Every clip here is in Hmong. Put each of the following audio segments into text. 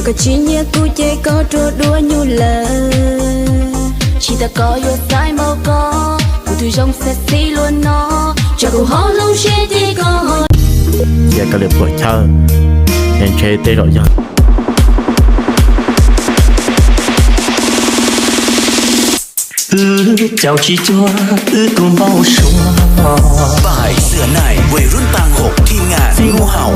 Koj tsis nyiam kuv ces koj rua duab nyuj lawm. Tsis tas koj yuav xaiv npaum koj, kuv tus zoo xav xib luag no, tso kuv hauv lub siab ces koj ho. Cia koj li puas chawj, es ntshe tej zaum yog. Wb caum tsis cuag wb tus npau suav. Bài Xưa Nay Quê Rốn Tăng Hộp Thi Ngàn Ngu Hậu.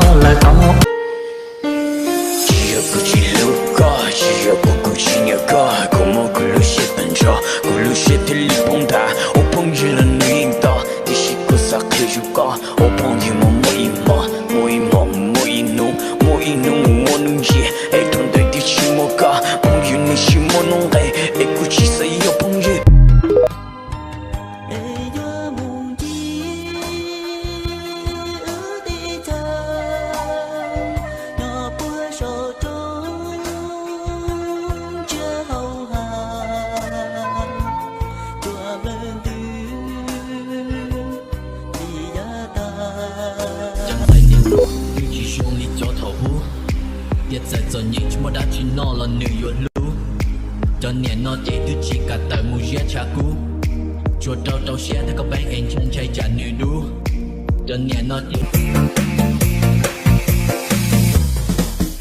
Tsis yog kuv tsis hlub koj, tsis yog kuv kuv tsis nyiam koj, kuv muab kuv lub siab tag nrho, kuv lub siab thiaj li poob nthav. Ua phooj ywg los nws yeej tau, tiam sis kuv xav qhia rau koj, ua phooj ywg mus muaj ib hmo, muaj ib hmo mus muaj ib hnub, muaj ib hnub mus muaj nuj ntsiab, es thaum ntawd twb tsis muaj koj, phooj ywg nws tsis muaj nuj nqis, es kuv tsis xav yog phooj ywg. Es yuav mus ncig wb teb chaws, nyob puag saum roob tsiab hauv hav, tuaj lawm ntws li yav tag. Cov ntxhais niam hluas twb tsis zoo li cov thaum ub, tias txawm txom nyem tsis muaj dab tsi noj los nws yuav hlub. Cov niam no ces twb tsis kam tawm mus ziab tshav kub, tsuas rau rau siab thaum koj peeb es ntshai ntshai tsam nws dub. Cov niam no ces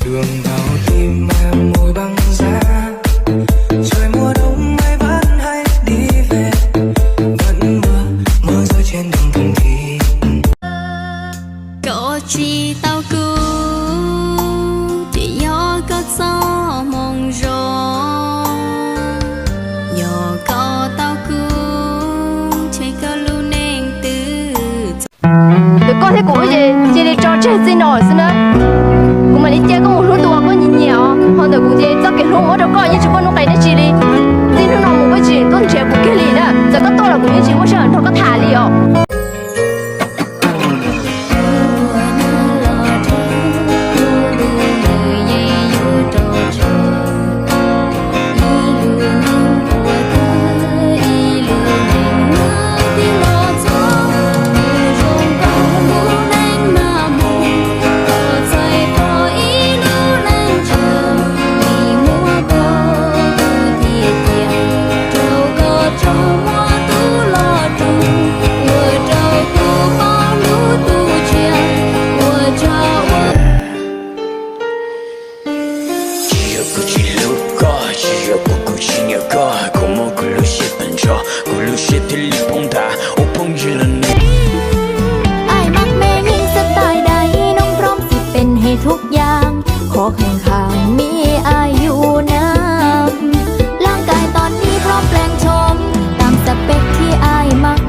Đường vào tim em môi băng giá, trời mùa đông mai vẫn hay đi về, vẫn mưa mưa rơi trên đồng thành thị. Koj tsis tau kuv, ces yog koj txoj hmoo zoo. Yog koj tau kuv, ces koj lub neej twb txaus. Tus koj thiab kuv ces cia li tso tseg txij no xwb na. Kuv mam li cia koj mus hlub tus uas koj nyiam nyiam os. Ho ntawm kuv ces txoj kev hlub muab rau koj yeej tsis muaj nuj nqis dab tsi li. Txij hnub no mus koj tsis tuaj nrhiav kuv kiag li na. Txawm koj tuaj los kuv yeej tsis muaj sij hawm nrog koj tham li os. Tsis yog kuv tsis hlub koj, tsis yog kuv kuv tsis nyiam koj, kuv muab kuv lub siab tag nrho, kuv lub siab thiaj li poob nthav, ua phooj ywg los nws. Aiมักแม่หญิงสไตล์ใด น้องพร้อมสิเป็นให้ทุกอย่าง ขอแค่ข้างมีอ้ายอยู่นำ ร่างกายตอนนี้พร้อมแปลงโฉม ตามสเปคที่อ้ายมัก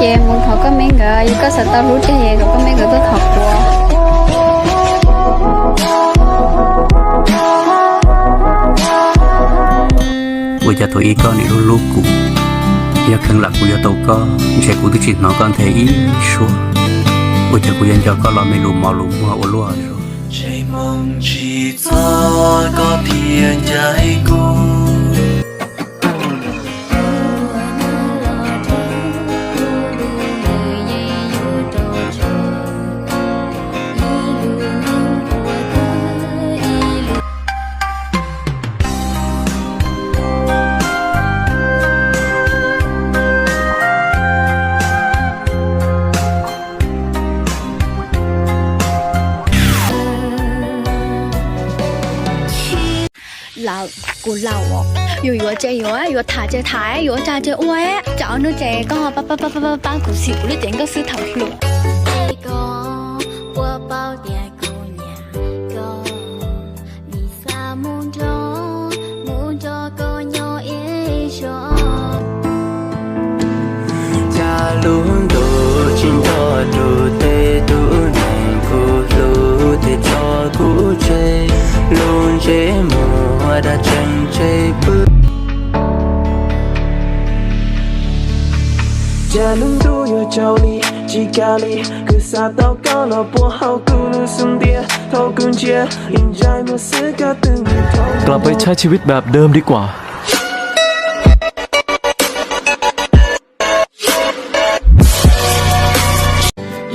Ces mus thov koj me nkawd, yog koj xav tau hlub tiag kom koj me nkawd tuaj thov kuv. Ua cas thaum ub koj nim hlub hlub kuv, yog kheev lam kuv yuav tau koj, ntshe kuv twb tsis hnov koj nthe ib suab. Ua cas kuv yuav nco koj los me lus mos lus muag ua luaj zog. Ntshe hmoo tsis txog koj thiaj ncaim kuv. Lawm, kuv laus os. Yus yuav ces yuav, yuav tham ces tham, yuav ua cas ces ua. Tsam no ces koj pab pab pab pab kuv xim kuv lub cev nkauj xwb thaum hluas. Koj puas paub tias kuv nyiam koj, nim xav mus nrog, mus nrog koj nyob ib zaug. Cas lub ntuj Cas lub ntuj yuav tsaus li, tsis kam li, kuv xav tau koj los puag hauv kuv lub xub ntiag. Thaum kuv ntsia li ntsais muag xwb, koj twb mus dhau กลับไปใช้ชีวิตแบบเดิมดีกว่า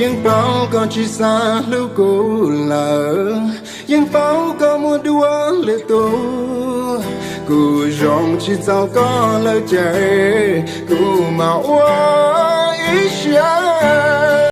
Yeej paub koj tsis xav hlub kuv lawm, yeej paub koj muaj dua lwm tus. Kuv zoo tsis txaus koj lawm ces kuv mam ua ib siab.